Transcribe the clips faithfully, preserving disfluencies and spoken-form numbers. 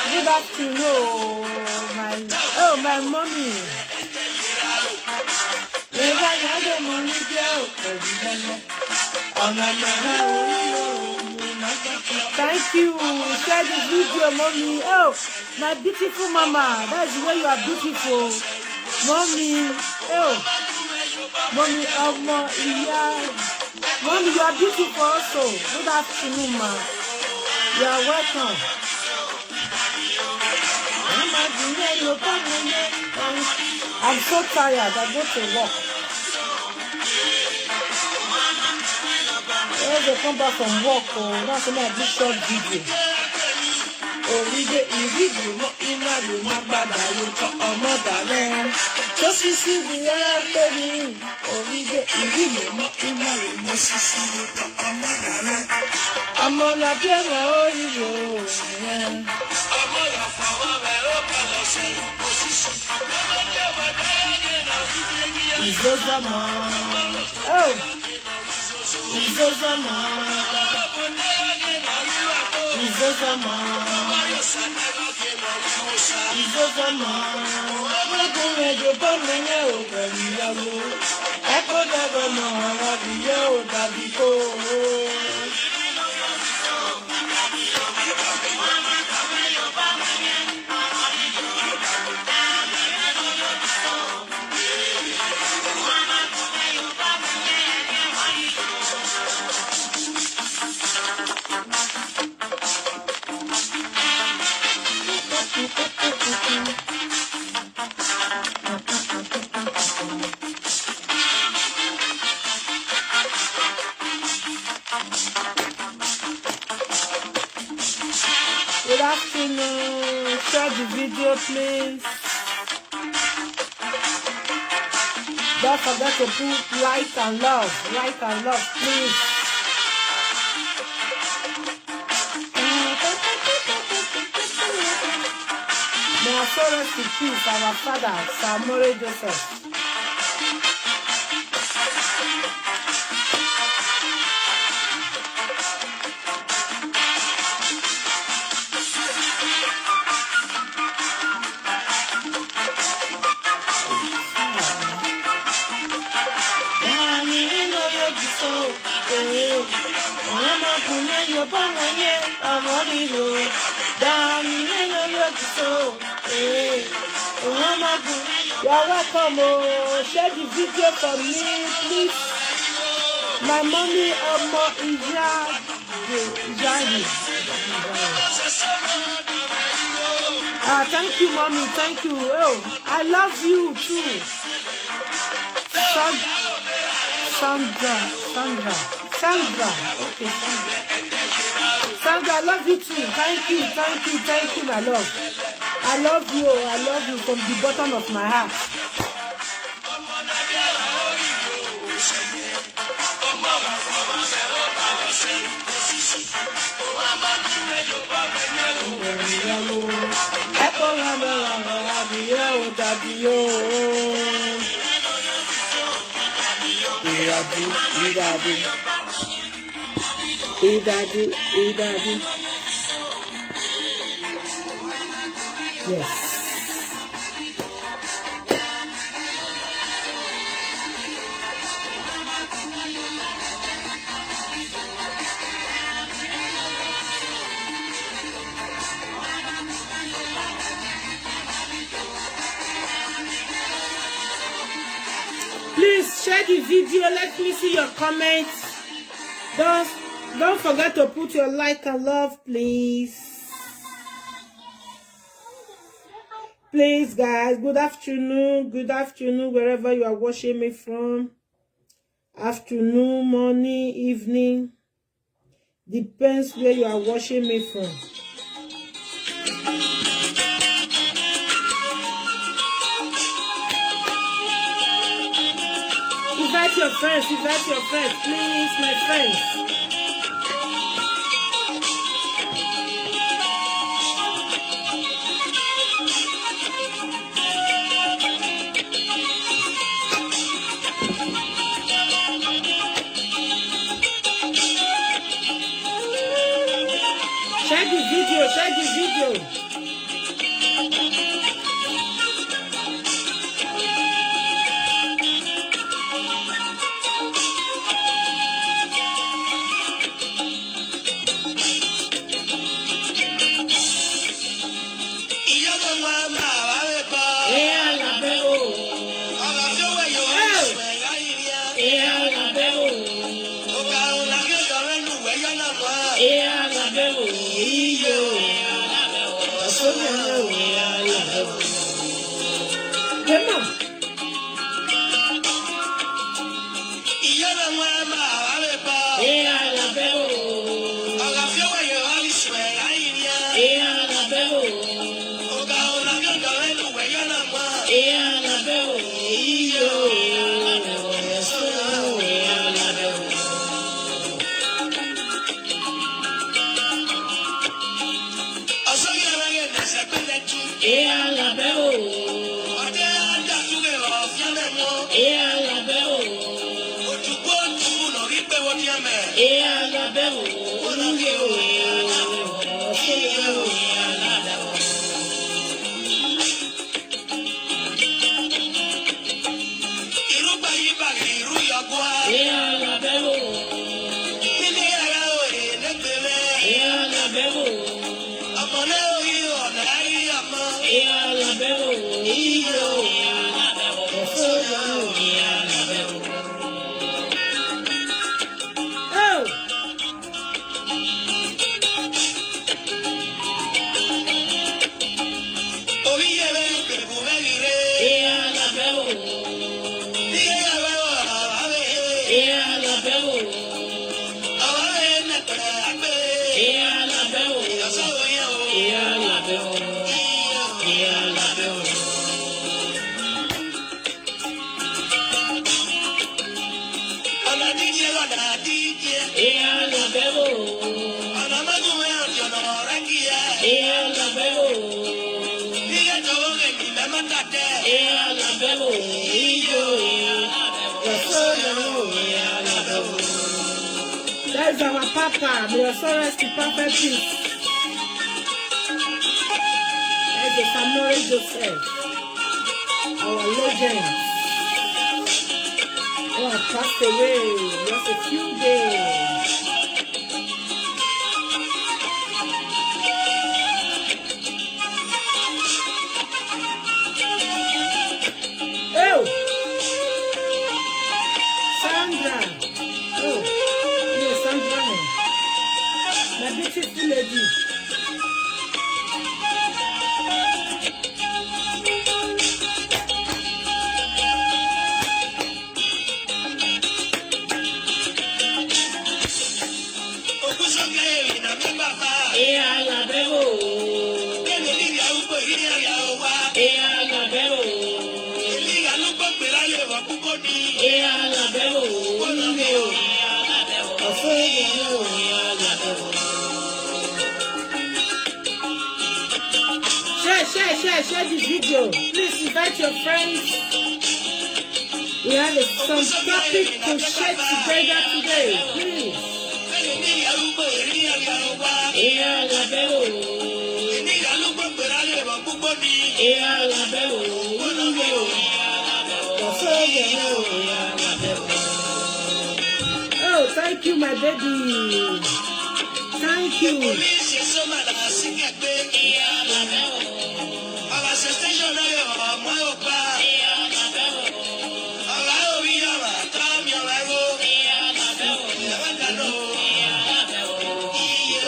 Good afternoon, my, oh, my mommy. Thank you. Share the video, mommy. Oh, my beautiful mama. That's the way you are beautiful. Mommy. Oh, mommy, ọmọ ìyá. Mommy, you are beautiful also. Good afternoon, ma. You are welcome. I'm so tired. I go to work. When they come back from work, oh, that's why I do short video. Orílẹ̀ ìrírí mọ́ iná ló má gbàdá ló tọ́ ọmọ dàlẹ́. Tó sì sí ìwé pé mi. Orílẹ̀ ìrírí mọ́ iná ló mọ́ sísí ló tọ́ ọmọ dàlẹ́. Ọmọ làbí ẹ̀rọ orílẹ̀ òṣèlú. Ìzọ́zọ́mọ́. Oh! Ìzọ́zọ́mọ́. Ìzọ́zọ́mọ́. Ìzọ́zọ́mọ́. Ọmọkùnrin ẹ̀jọ̀ bá mi yẹ òkè ìyàwó. Ẹ kó dàgbà mọ́ ọ̀rọ̀ ìyá ò dàbí kó o. Good afternoon. Share the video, please. Don't forget to put like and love. Like and love, please. May our soul rest in peace, our father, Sir More Joseph. You are welcome. Oh, share the video for me, please. My mommy, Omo Ija, Ijayi. Ah, thank you, mommy. Thank you. Oh, I love you too. San-, Sandra, Sandra, Sandra. Okay, Sandra. Sandra, I love you too. Thank you, thank you, thank you, my love. I love you. I love you from the bottom of my heart. Yes. Please share the video. Let me see your comments. Don't, don't forget to put your like and love, please. Please, guys, good afternoon. Good afternoon, wherever you are watching me from. Afternoon, morning, evening. Depends where you are watching me from. Invite your friends, invite your friends, please, my friends. Share the video, share the video. Ea la bebo. Ea la bebo. Ea la bebo. Iyo. Ea la bebo. Come on. Ea la bebo. Ea la bebo. Ea la bebo. Iyo. Ea la bebo. Ea la bebo. Ea la bebo. Ea la bebo. Ea la bebo. Iyo. Ea la bebo. Ea la bebo. Ea la bebo. Ea la bebo. Iyo. Ea la bebo. Oh. Ea la bebo. Ea la bebo. Ea la bebo. Ea la bebo. Ea la bebo. Ea la bebo. Ea la bebo. Ea la bebo. Iyo. Ea la bebo. Ea la bebo. That is our papa. May your soul rest in perfect peace. That's the Samori Joseph. Our legend. Oh, I passed away just a few days. Oh, Sandra. Oh, yeah, Sandra. My beautiful lady. Ea la bebo. Ea la bebo. Ea la bebo. Share, share, share, share the video. Please invite your friends. We have a, some topic to share together today. Please. Ea la bebo. Ea la bebo. Oh, thank you, my baby. Thank you.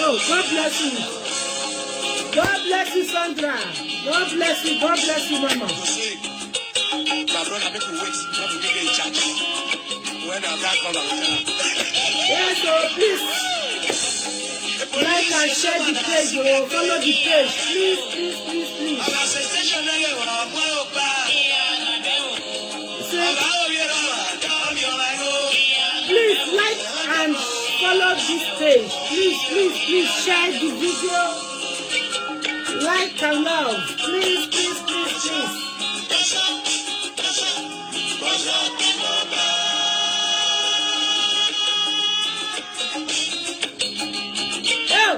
Oh, God bless you. God bless you, Sandra. God bless you. God bless you, Mama. My brother, make we wait. Let me give you in charge. When I come, I will tell her. Yeah, so please like and share the page, oh, follow the page. Please, please, please, please. Our sensation, eh, our boy, Opa. Say, please like and follow this page. Please, please, please share the video. Like and love. Please, please, please, please. Oh!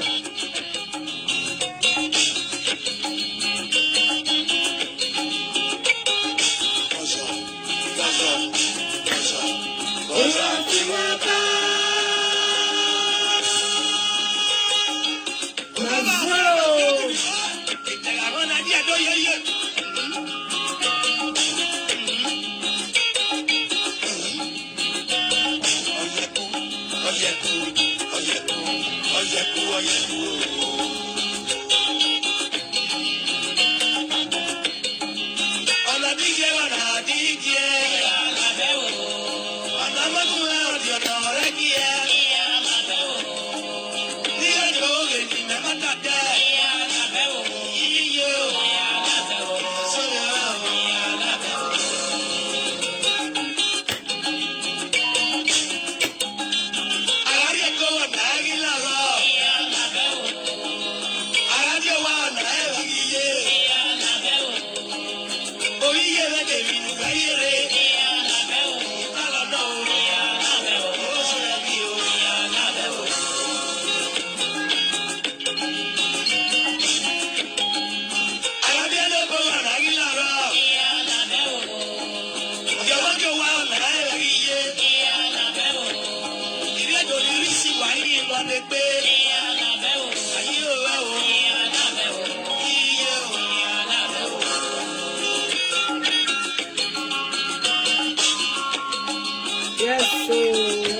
Yes, so,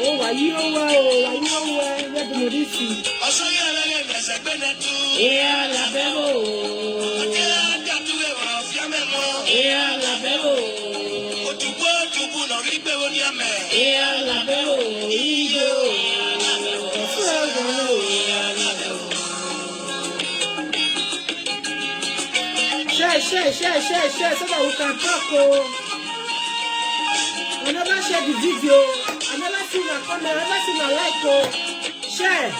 oh, wàyí ó wá o, wàyí ó wá, where do you see? Ea la bebo. Ea la bebo. Ea la bebo. Iyo. Share, share, share, share, share, so that we can talk. Oh. I never share the video. I never see my comment. I never see my like. Oh. Share.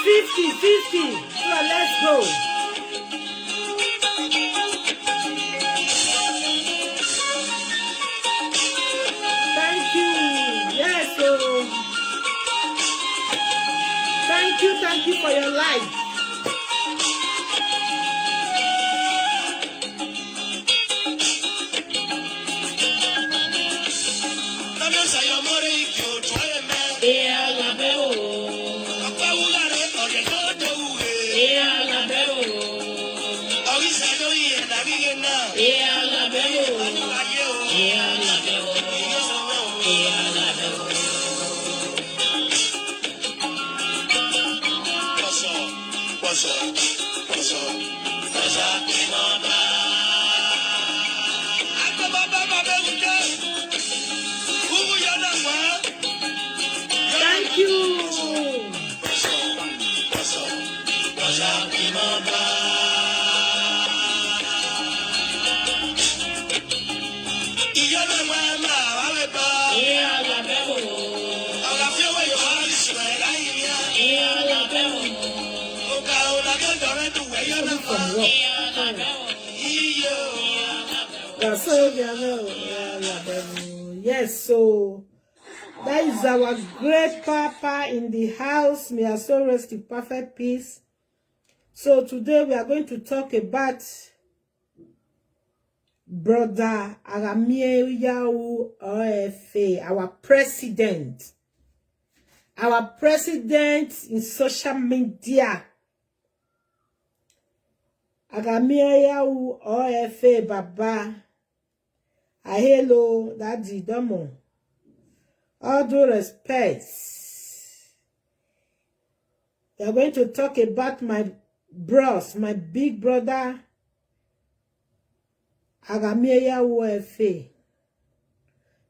Fifty, fifty. So let's go. Thank you. Yes, so thank you, thank you for your life. Thank you. Yes, so that is our great papa in the house. May I so rest in perfect peace. So today we are going to talk about Brother Aramie Yahoo O F A, our president. Our president in social media. Aramie Yahoo O F A, Baba. Ah, hello, Daddy Domo. All due respect. We are going to talk about my bros, my big brother, Aramie Yahoo O F A.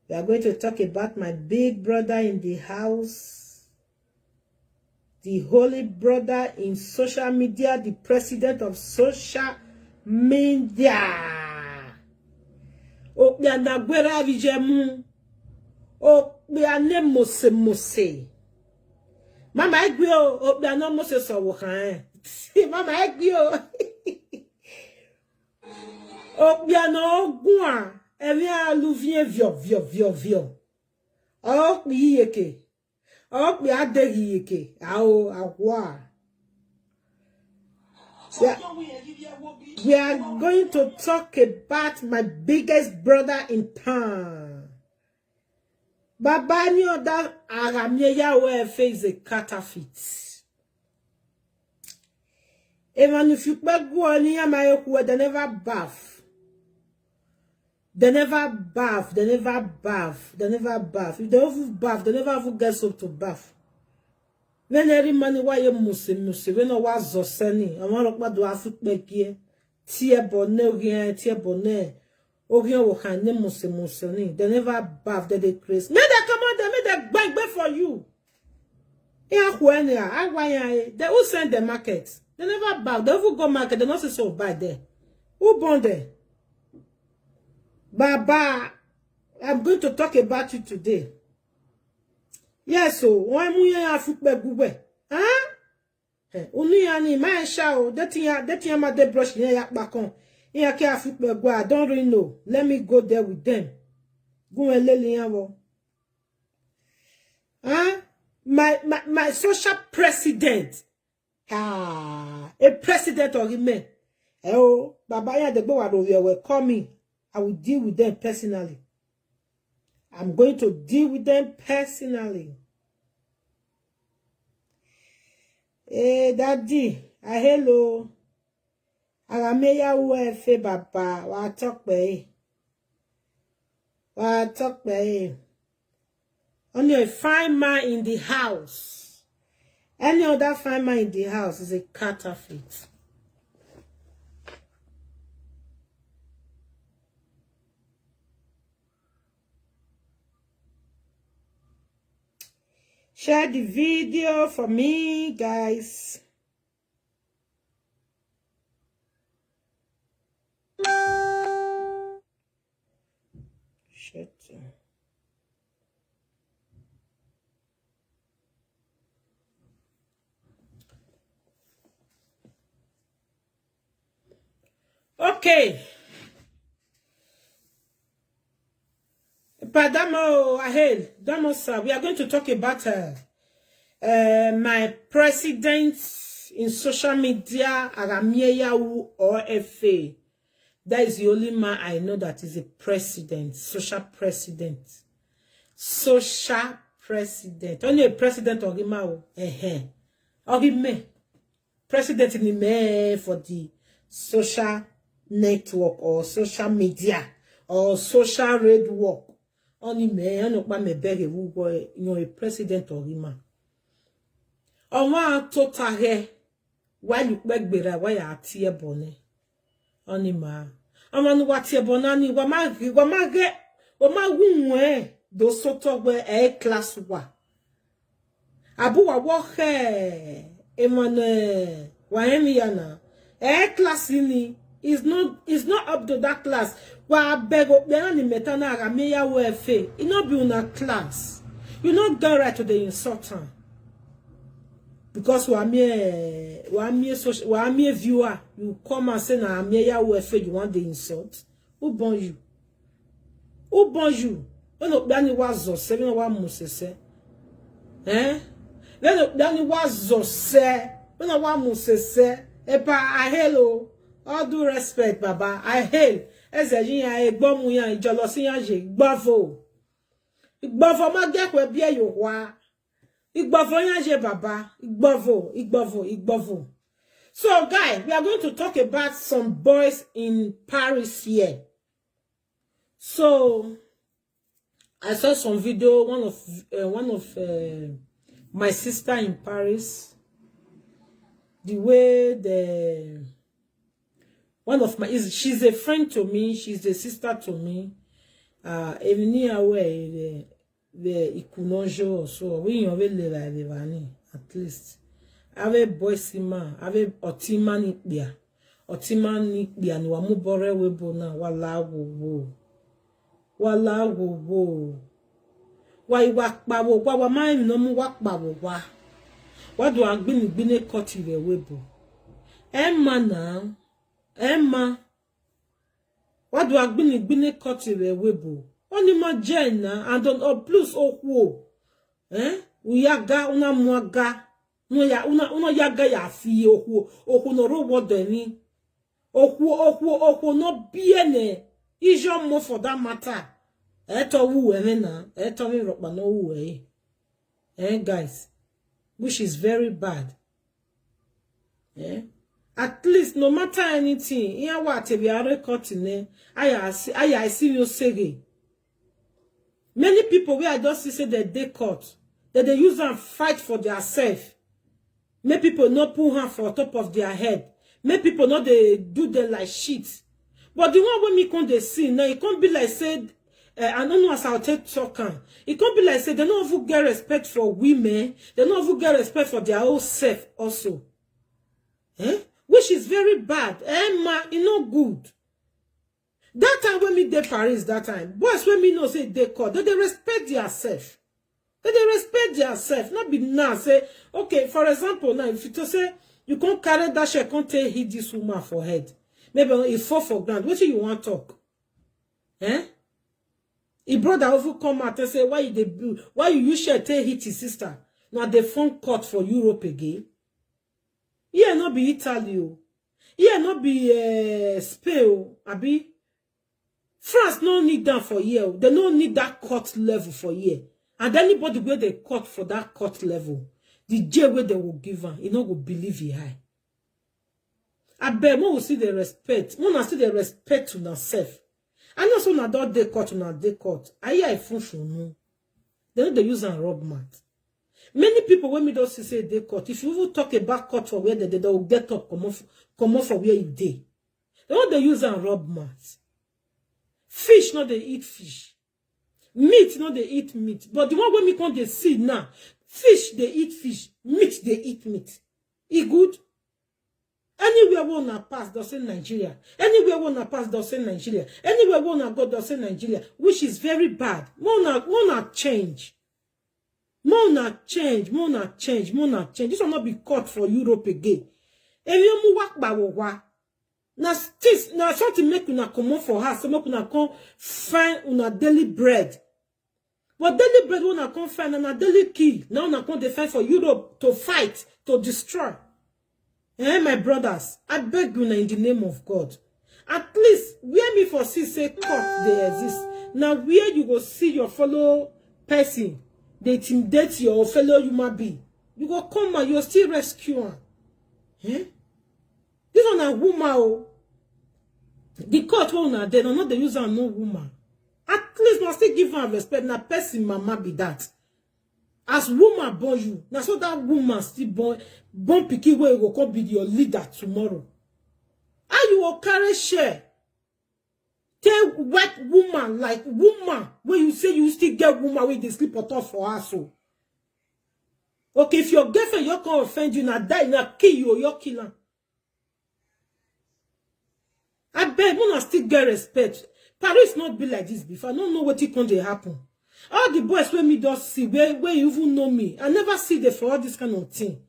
We are going to talk about my big brother in the house, the holy brother in social media, the president of social media. Okpia na gwera vijemu. Okpia ne mose mose. Mama egbi o, okpia no mose so wo kan. Mama egbi o. Okpia no gwa, evi aluvie vio, vio, vio, vio. Okpi yeke. Okpi adegi yeke. Ao, awa. We are, we are going to talk about my biggest brother in town. Baba ni oda Aramie Yahoo O F A is a counterfeit. Even if you pay go on here, my eku, they never bath. They never bath. They never bath. They never bath. If they even bath, they never even get soap to bath. When every money why you must must when no was zoseni. I want to do a foot back here. Tear bonnet here, tear bonnet. Ogion will hand them must must. They never bath. They they craze. May they come on. They may they bang bang for you. Yeah, when they are, I why I they who send the market. They never bath. They who go market. They not say so buy there. Who born there? Baba, I'm going to talk about you today. Yes, so why mu ya foot back gube? Huh? Eh, unu ya ni ma sha o. That thing ya, that thing ya ma de brush ni ya kpakon. Ya ke a foot back gube. I don't really know. Let me go there with them. Go and lele ya wo. Huh? My, my, my social president. Ah, a president of the men. Eh, oh, Baba ya de gbe wa do we will call me. I will deal with them personally. I'm going to deal with them personally. Hey, daddy, ah, hello. Arameya U F A Baba, wa talk pe. Wa talk pe. Only a fine man in the house. Any other fine man in the house is a counterfeit. Share the video for me, guys. Shit. Okay. Padamo Ahel, Damosa, we are going to talk about uh, uh, my president in social media, Aramieyahu or F A. That is the only man I know that is a president, social president. Social president. Only a president of the man. Eh, eh. Of the man. President in the man for the social network or social media or social raid work. Only man, I know me beg a who boy, you know, a president of the man. Ọmọ tó ta rẹ, why you beg bera, why you tear bonnet? Only man. Ọmọ nu wa tear bonnet ni, wa ma ri, wa ma re, wa ma wun eh, do so to we eh class wa. Abu wa wo he, Emmanuel, wa emi ya na. Eh class ni, is not, is not up to that class. Wa beg o, be na ni meta na Aramieyahu F A. It not be una class. You not go right to the insult am. Because wa me, wa me social, wa me viewer, you come and say na Aramieyahu F A you want the insult. Who born you? Who born you? When no dani wa zo se, when wa mu se se. Eh? When no dani wa zo se, when wa mu se se. Epa, I hail o. All due respect, Baba. I hail. Eze yin ya, egbo mu ya, ijolosi ya je, gbavo. Igbavo ma ge kwe bie yo wa. Igbavo ya je, Baba. Igbavo, igbavo, igbavo. So, guys, we are going to talk about some boys in Paris here. So, I saw some video, one of uh, one of uh, my sister in Paris, the way the one of my is she's a friend to me, she's a sister to me. Uh, Eminia where the ikunojo so we yon we le la le vani at least. Ave boy sima, ave otima ni pia. Otima ni pia ni wa mu bore we bo na wa la wo wo. Wa la wo wo. Wa iwa pa wo wa wa ma mi no mu wa pa wo wa. Wa do agbini gbini koti re we bo. Emma na. Emma. Wa do agbini gbini koti re we bo. Oni ma je na and on oh, plus okwo. Eh? Uyaga una muaga. No ya una una yaga ya fi okwo. Okwo no ro wo de ni. Okwo, okwo, okwo no biene. Ijo mo for that matter. Eto wu we na. Eto mi ropa no wu we. Eh, guys. Which is very bad. Eh? I no matter anything, ihe wa te bi are court ne. Aya si, aya si yo sege. Many people wey I just see say they dey court, that they use and fight for their self. Make people not put hand for top of their head. Make people not they do them like shit. But the one wey me come dey see now, e come be like say, eh, I don't know as I'll take talk am. E come be like say they no even get respect for women. They no even get respect for their own self also. Eh? Which is very bad. Eh, ma, e no good. That time when me dey Paris, that time, boys when me know say they call, they, they respect their self. They, they respect their self. Not be now say, okay, for example, now, if you to say, you can't carry that shit, can't take hit this woman for head. Maybe e fall for ground. What do you want talk? Eh? His brother over come out and say, why you dey do, why you, you share take hit his sister? Now they phone court for Europe again. Yeah, not be Italy, oh. Yeah, not be, eh, Spain, oh, abi. France no need that for here, oh. They no need that court level for here. And anybody where they court for that court level, the jail where they will give am, you no go believe e high. I bet more will see the respect. More na see the respect to yourself. I know so na don dey court, na dey court. I hear I fun fun no. They no dey use am rub mouth. Many people when me don see say dey court, if you even talk about court for where they, they, they will get up, come off, come off for where you dey. They no dey use am rub mouth. Fish no dey eat fish. Meat no dey eat meat. But the one wey me come dey see now, fish dey eat fish, meat dey eat meat. E good? Anywhere wey una pass, they'll say Nigeria. Anywhere wey una pass, they'll say Nigeria. Anywhere wey una go, they'll say Nigeria, which is very bad. More una, more una change. More una change, more una change, more una change. This will not be court for Europe again. If you mu work by wa, na still, na something make una comot for house, so make una come find una daily bread. But daily bread wey una come find, na, na daily kill. Now una come dey fight for Europe to fight, to destroy. Eh, my brothers, I beg you now in the name of God. At least, where me for see say court dey exist. Now where you go see your fellow person, they intimidate your fellow human being. You go come and you still rescue am. Eh? This one na woman, oh. The court wey una dey, no, no, they use am no woman. At least una still give am respect. Na person mama be that. As woman born you, na so that woman still born, born pikin wey go come be your leader tomorrow. How you go carry share? Take wet woman like woman wey you say you still get woman wey dey sleep on top for house, oh. Okay, if your girlfriend you come offend you, na die, na kill you, you kill am. I beg, una still get respect. Paris not be like this before. I don't know what it can dey happen. All the boys wey me don see, where, where you even know me, I never see them for all this kind of thing.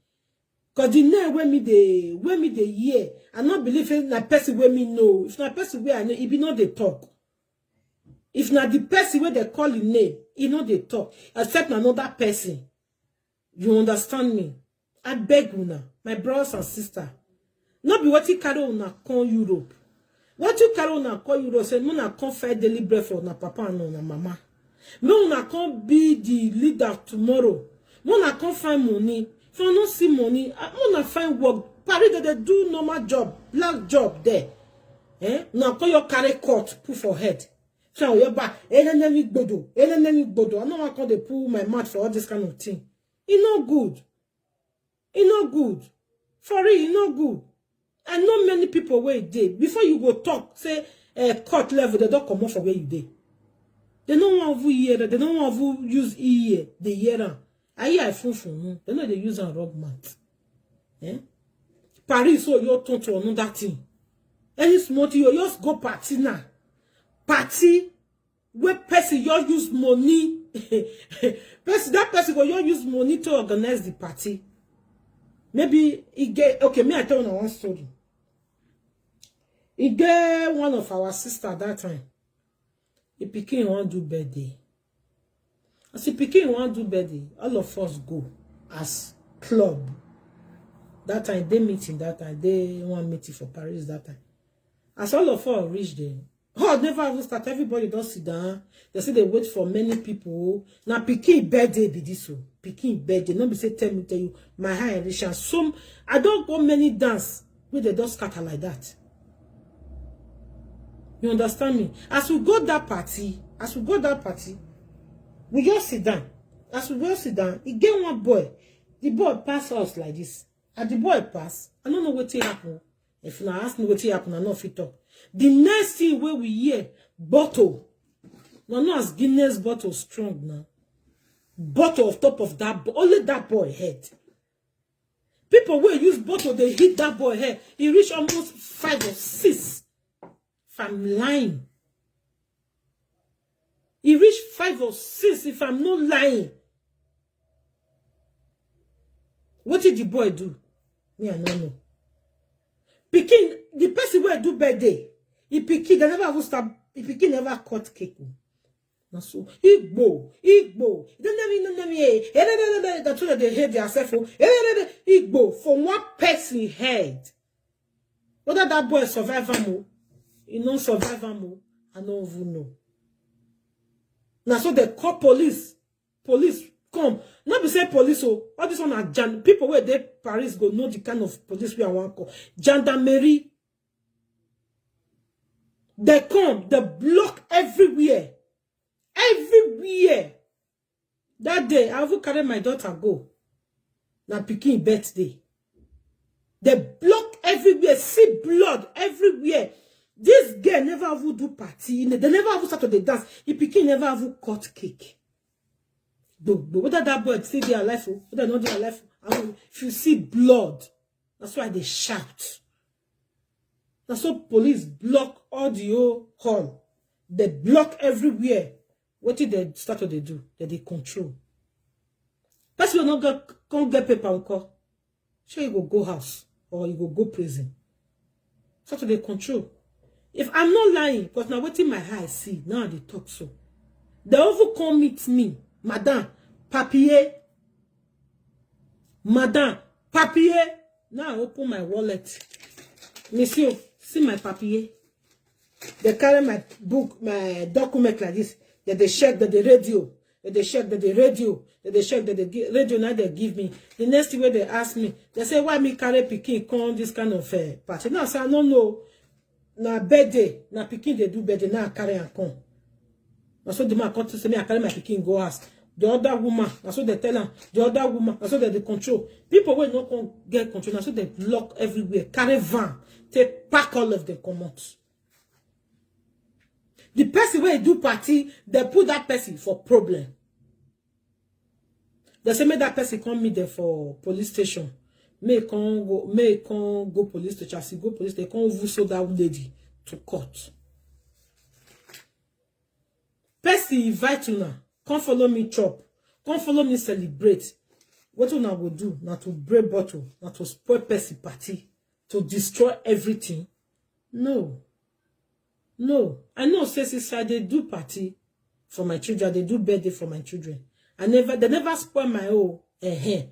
Cause the name wey me dey, wey me dey hear, I not believe in na person wey me know. If na person wey I know, e be not dey talk. If na the person wey they call him name, e no dey talk. Except na another person. You understand me? I beg una, my brothers and sisters. No be what you carry una come Europe. What you carry una come Europe, say, una come fight daily bread for una papa and una mama. Make una come be the leader tomorrow. Make una come find money. If you no see money, ah, make una find work. Paris, they, they do normal job, black job there. Eh? Una come your carry court, put for head. So you ba, enemy gbodo, enemy gbodo. I no wan come dey pull my mouth for all this kind of thing. E no good. E no good. For real, e no good. I know many people wey dey. Before you go talk, say, eh, court level, they don't come off for where you dey. They no wan even hear that. They no wan even use ear. They hear am. I hear I fun fun. They know they use am rub mouth. Eh? Paris, so you turn to another thing. Any small thing, you just go party now. Party where person you use money. Person, that person go you use money to organize the party. Maybe he get, okay, me I tell you one story. He get one of our sister that time. He pikin wan do birthday. As he pikin wan do birthday, all of us go as club. That time, they meeting that time, they one meeting for Paris that time. As all of us reach there, oh, never even start. Everybody don't sit down. They say they wait for many people. Now, pikin birthday be this one. Pikin birthday. Not be say tell me tell you my high reach and some. I don't go many dance. They just scatter like that. You understand me? As we go that party, as we go that party, we just sit down. As we just sit down, e get one boy. The boy pass us like this. As the boy pass, I don't know what happen. If you ask me what happen, I no fit talk. The next thing where we hear, bottle. No, no, as Guinness bottle strong now. Bottle of top of that, bo- only that boy head. People will use bottle, they hit that boy head. He reached almost five or six. If I'm lying, he reached five or six, if I'm not lying. What did the boy do? Me, I don't know. Pikin, the person where do birthday, he pikin, they never even stop, he pikin never cut cake. Now so, Igbo, Igbo, don't let me, don't let me, eh, eh, eh, eh, eh, that's what they hate themselves for. Eh, eh, eh, eh, Igbo, for one person head. Whether that boy survive am o, he no survive am o, I no even know. Now so they call police. Police come. Not be say police o. All this one are jan people where they Paris go know the kind of police we are one call. Gendarmerie. They come. They block everywhere. Everywhere. That day, I will carry my daughter go. Na pikin birthday. They block everywhere, see blood everywhere. This girl never even do party. They never even start to the dance. If pikin never even cut cake. Though, though, whether that boy still dey alive, oh, whether not dey alive, oh, I mean, if you see blood, that's why they shout. That's why police block all the whole hall. They block everywhere. What did they start to they do? That they control. Person will not get, can't get paper and call. Sure, you go go house or you go go prison. Start to they control. If I'm not lying, because now waiting my eye see, now they talk so. They over come meet me, Madam Papier. Madam Papier. Now I open my wallet. Monsieur, see my papier. They carry my book, my document like this. That they check that the radio. That they check that the radio. That they check that the gi- radio now they give me. The next thing where they ask me, they say, "Why me carry pikin come this kind of uh, party?" Now I say, "I don't know. Na birthday, na pikin they do birthday. Now I carry and come." Now so the man come to say me, I carry my pikin go ask the other woman. Now so they tell her the other woman. Now so that they control people will not come get control. Now so they lock everywhere, carry van, take pack all of them come out. The person where do party, they put that person for problem. They say make that person come meet them for police station. May come go, may come go police station. As he go police, they come even so that lady to court. Person invite una, come follow me chop, come follow me celebrate. What una go do? Not to break bottle, not to spoil person party, to destroy everything. No. No. I know say since I dey do party for my children, I dey do birthday for my children. I never they never spoil my own. Eh, eh.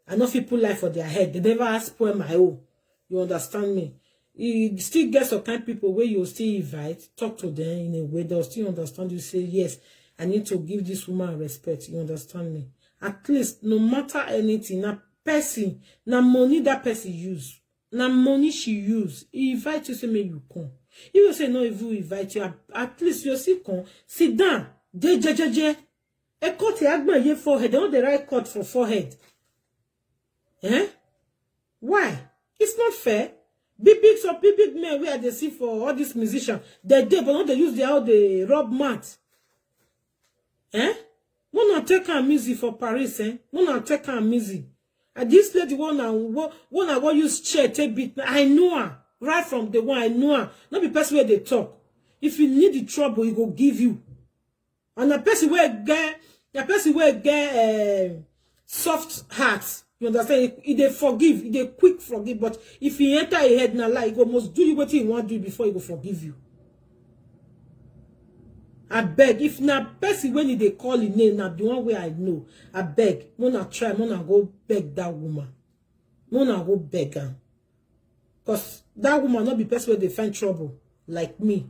I know people life for their head. They never spoil my own. You understand me? You still get some kind people where you still invite, talk to them in a way they'll still understand you. Say, "Yes, I need to give this woman respect." You understand me? At least, no matter anything, na person, na money that person use, na money she use. He invite you, say make you come. If you say no, if you invite you, at, at least you still come, sit down, dey jejeje. A cut your agma ye forehead, all the right cut for forehead. Eh? Why? It's not fair. Big big some big big men where they see for all these musicians, they dey but not they use their all the rub mat. Eh? Wanna take am easy for Paris, eh? Wanna take am easy. And this lady wanna wanna want use chair take beat me. I know her right from the one I know her. Not be person where they talk. If you need the trouble, he go give you. And a person where get a person where get uh, soft heart, you understand? He, he they forgive, he they quick forgive. But if he enter a head na lie, he go must do you what he want do before he go forgive you. I beg, if na person when they call him name, na the one way I know. I beg, wanna try, wanna go beg that woman. Wanna go beg her. Because that woman not be person where they find trouble like me.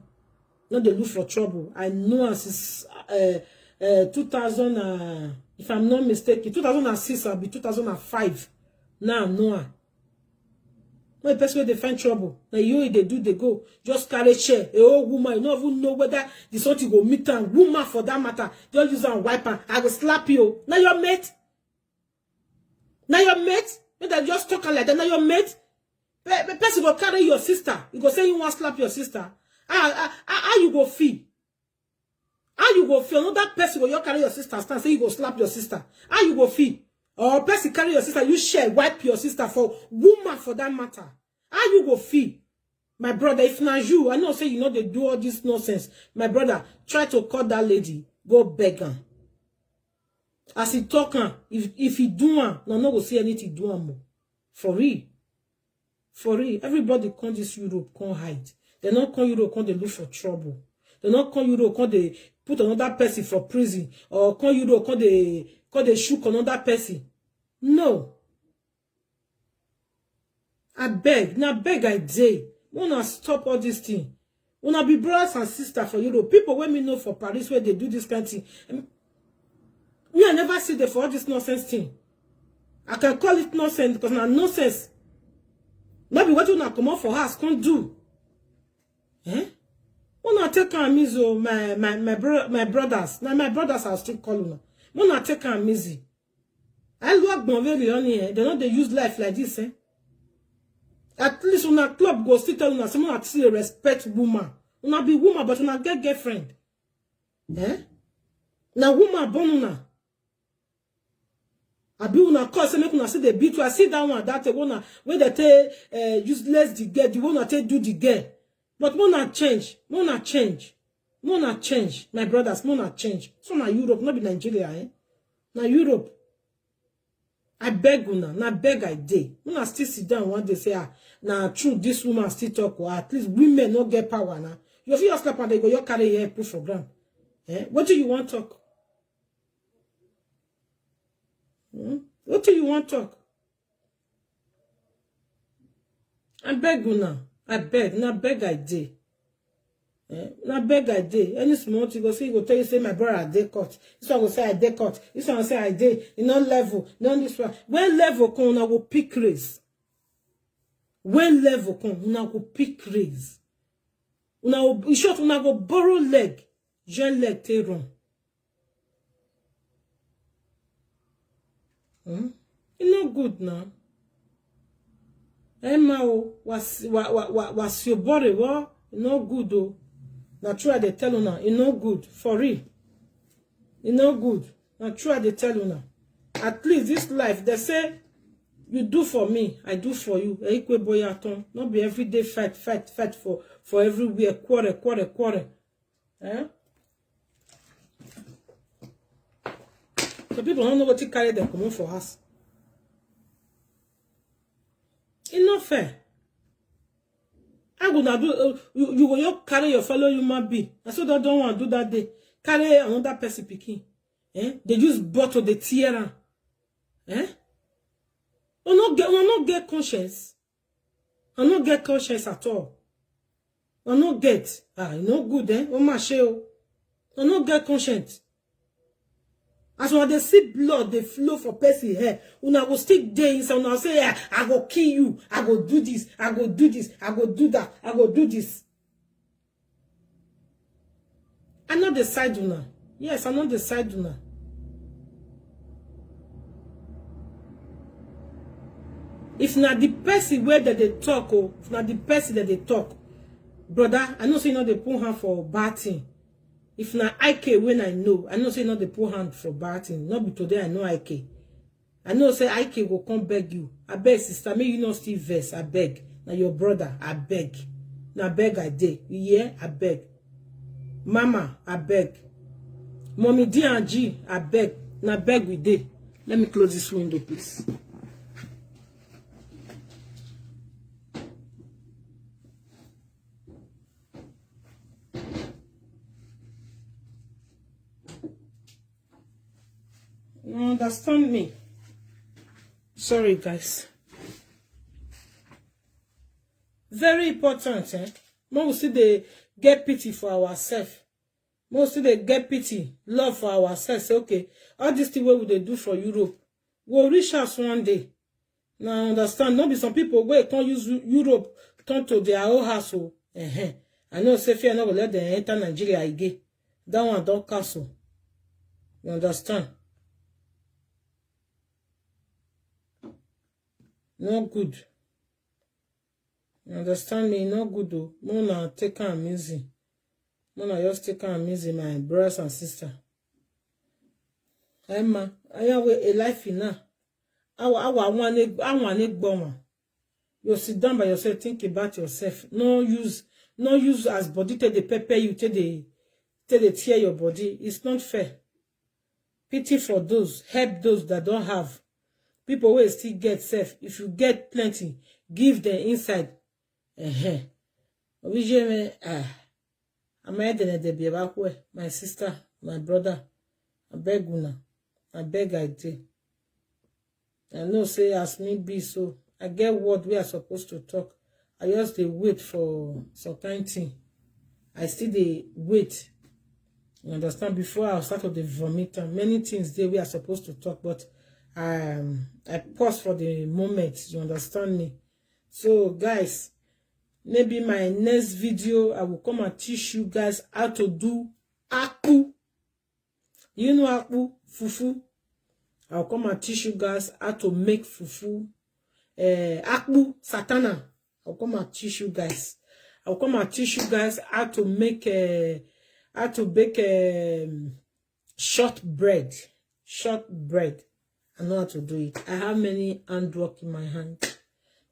Not they look for trouble. I know her since uh, uh, two thousand, uh, if I'm not mistaken, two thousand six, I'll be two thousand five. Now I know her. The person wey dey find trouble, na you e dey do dey go. Just carry chair, a old woman, you no even know whether the something go meet am. Woman for that matter, just use am wipe am. I go slap you. Na your mate? Na your mate? Make dem just talk am like that. Na your mate? Pe- pe- person go carry your sister. You go say you wan slap your sister. Ah, ah, ah, how you go feel? How you go feel? Another person go just carry your sister, stand say you go slap your sister. How you go feel? Or person carry your sister, you share, wipe your sister for woman for that matter. How you go feel? My brother, if na you, I know say you no dey do all this nonsense. My brother, try to call that lady, go beg am. As he talk am, if if he do am, na no go see anything do am more. For real. For real. Everybody come this Europe, come hide. They not come Europe, come dey look for trouble. They not come Europe, come dey put another person for prison, or come Europe, come dey come dey shook another person. No. I beg, na beg I dey. Una stop all this thing. Una be brothers and sisters for Europe. People wey me know for Paris wey dey do this kind thing. Em, Me, I never see them for all this nonsense thing. I can call it nonsense because na nonsense. No be wetin una comot for house come do. Eh? Una take am easy o, my my my bro my brothers. Na my brothers I still call una. Una take am easy. I love Gbonveli on here. They no dey use life like this, eh? At least una club go still tell una say una still dey respect woman. Una be woman, but una get girlfriend. Eh? Na woman born una. Abi una call say make una still dey beat. I see that one that day, una wey dey take uh, useless the girl, the one una take do the girl. But una change, una change, una change, my brothers, una change. So na Europe, no be Nigeria, eh? Na Europe. I beg una, na beg I dey. Una still sit down one day say, ah, na true this woman still talk, or at least women no get power now. You fit just slap and they go, you carry your head put for ground. Eh? What do you want talk? Hmm? What do you want talk? I beg una, I beg, na beg I dey. Eh? Na beg I dey. Any small thing go say, go tell you say my brother I dey court. This one go say I dey court. This one go say I dey. You no level, no this one. When level come, una go pick race. When level come, una go pick race. Una go, in short, una go borrow leg, join leg take run. Hmm? E no good now. Emma o, was wa wa wa was your body wo? E no good o. Na true I dey tell una, e no good for real. E no good. Na true I dey tell una. At least this life, they say you do for me, I do for you. Eikwe boyaton. No be everyday fight, fight, fight for for everywhere. Quarrel, quarrel, quarrel. Eh? So people don't know what to carry them come for us. E no fair. I go na do uh, you, you go you carry your fellow human being. I so don't don't want to do that day. Carry another person picking. Eh? They use bottle, they tear am. Eh? We no get we no get conscience. I no get conscience at all. I no get. Ah, e no good, eh? Oh my show. I no get conscience. As when they see blood, they flow for person hair. Una go stick there inside. Una say, yeah, I go kill you. I go do this. I go do this. I go do that. I go do this. I no dey side una. Yes, I no dey side una. If na the person where that they talk, oh, if na the person that they talk, brother, I know say you know they put hand for bad thing. If na I K when I know, I know say you know they put hand for bad thing. Not be today I know I K. I know say I K go come beg you. I beg sister, may you not still vex. I beg. Now your brother, I beg. Now beg I dey. You hear? I beg. Mama, I beg. Mommy D and G, I beg. Now beg we dey. Let me close this window, please. You understand me? Sorry, guys. Very important, eh? When we see they get pity for ourselves. When we see they get pity, love for ourselves. Say, okay, all this thing wey we dey do for Europe, we'll reach us one day. Now I understand. No be some people wey come use Eu-, Europe turn to their own house. Oh. Uh-huh. I know say fear no go let them enter Nigeria again. That one don cancel. You understand? No good. You understand me? No good though. No na take am easy. No na just take am easy, my brothers and sisters. Emma, I have a life in now. Awa, awa, awa, ne, awa, ne, gboma. You sit down by yourself, think about yourself. No use, no use as body take dey pepper you, take dey, take dey tear your body. It's not fair. Pity for those, help those that don't have. People wey still get self. If you get plenty, give them inside. Uh-huh. Obijeme, ah. Am I the, the, my sister, my brother? I beg una. I beg I dey. I know say as me be so, I get word wey I supposed to talk. I just dey wait for some kind thing. I still dey wait. You understand? Before I start to dey vomit am. Many things dey wey I supposed to talk, but um, I pause for the moment. You understand me? So, guys, maybe my next video, I will come and teach you guys how to do akpu. You know akpu, fufu. I'll come and teach you guys how to make fufu. Uh, akpu, satana. I'll come and teach you guys. I'll come and teach you guys how to make, uh, how to bake, um, short bread. Short bread. I know how to do it. I have many handwork in my hand.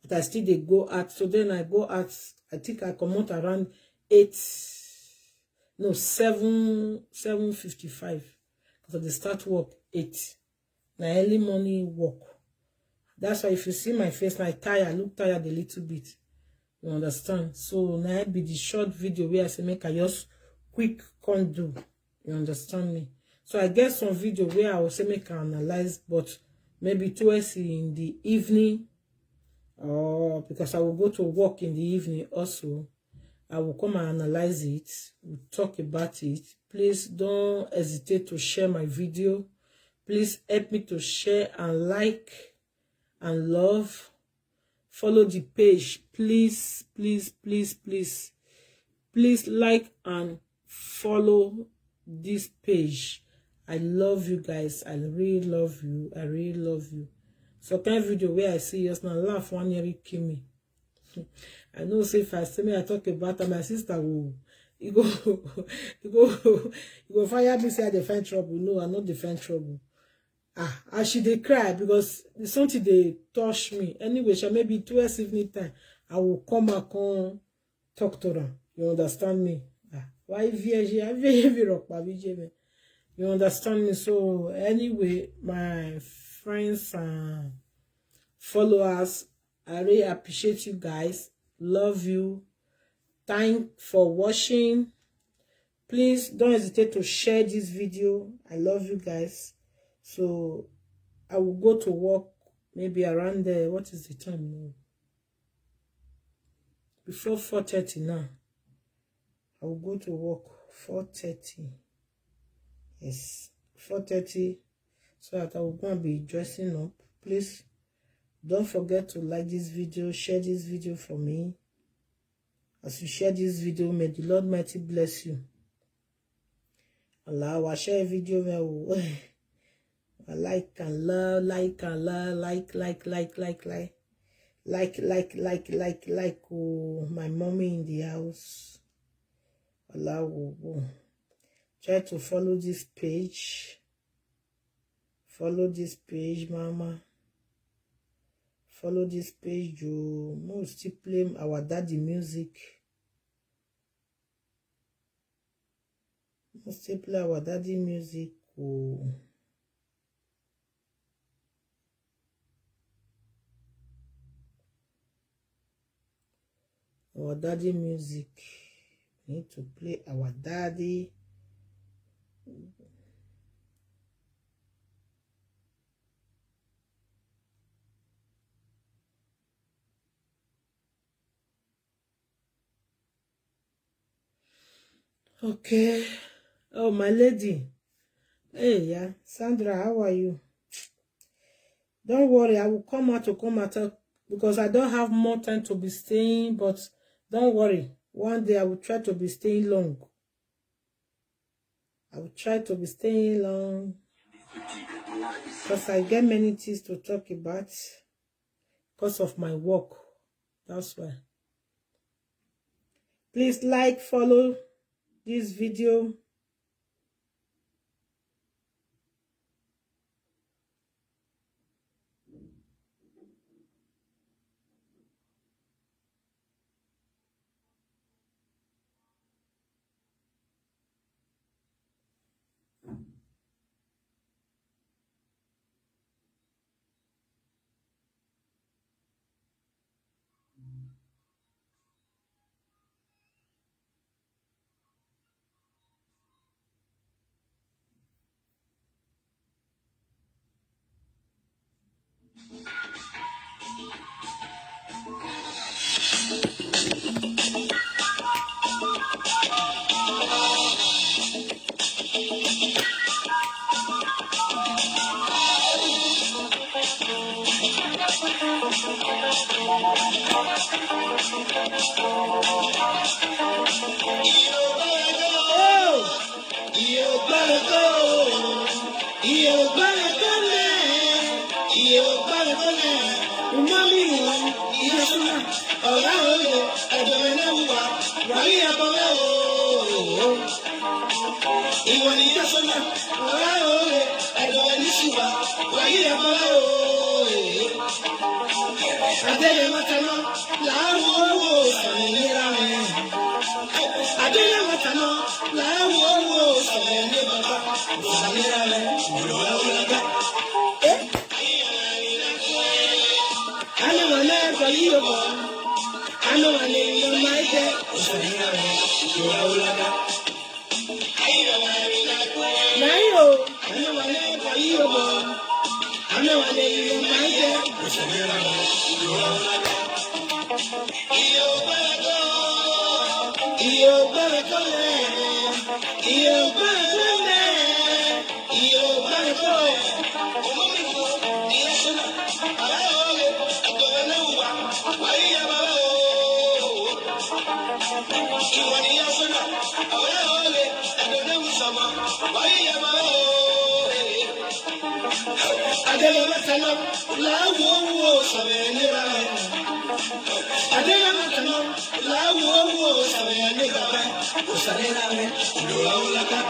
But I still dey go out. So then I go out. I think I comot around eight, no, seven, seven fifty-five. Because I dey start work eight. Na early morning work. That's why if you see my face, I tire, I look tired a little bit. You understand? So now be the short video where I say make I just quick come do. You understand me? So I get some video where I will say make I analyze, but maybe towards in the evening, or because I will go to work in the evening also. I will come and analyze it. We'll talk about it. Please don't hesitate to share my video. Please help me to share and like and love. Follow the page. Please, please, please, please. Please like and follow this page. I love you guys. I really love you. I really love you. So kind video where I see just now laugh one nearly kill me. I know say if I say me I talk about her, my sister will you go you go you go fire me say I dey find trouble. No, I no dey find trouble. Ah, as she dey cry because the something dey touch me. Anyway, sha maybe towards evening time, I will come and come talk to her. You understand me? Ah, why V J? I V J rock, pa V J me. You understand me? So anyway, my friends and followers, I really appreciate you guys. Love you. Thank for watching. Please don't hesitate to share this video. I love you guys. So I will go to work maybe around there. What is the time now? Before four thirty now. I will go to work four thirty. Yes, four thirty. So that I will go and be dressing up. Please don't forget to like this video, share this video for me. As you share this video, may the Lord mighty bless you. Allow I share video well. I like and love, like and love, like, like, like, like, like. Like, like, like, like, like, oh, my mommy in the house. Allow, oh, oh. Try to follow this page. Follow this page, mama. Follow this page, Joe. Mo still play our daddy music. Mo still play our daddy music. Oh. Our daddy music. We need to play our daddy. Okay. Oh, my lady. Hey, yeah. Sandra, how are you? Don't worry, I will come out to come and talk because I don't have more time to be staying, but don't worry. One day I will try to be staying long. I will try to be staying long because I get many things to talk about because of my work. That's why. Please like, follow this video. Adele matano, la wo wo, samelera me. Adele matano, la wo wo, samelera baba, samelera me. Eh? I know I never you. I know I need you, my dear. Samelera me. Nayo, ano wale kwa iyo bo. Ano wale iyo maye. Iyo bako le. Iyo bako le. Iyo bako. Adela matala, la wo wo, sabe ni ba. Adela matala, la wo wo, sabe ni ba. Sabe na me, lo la la ka.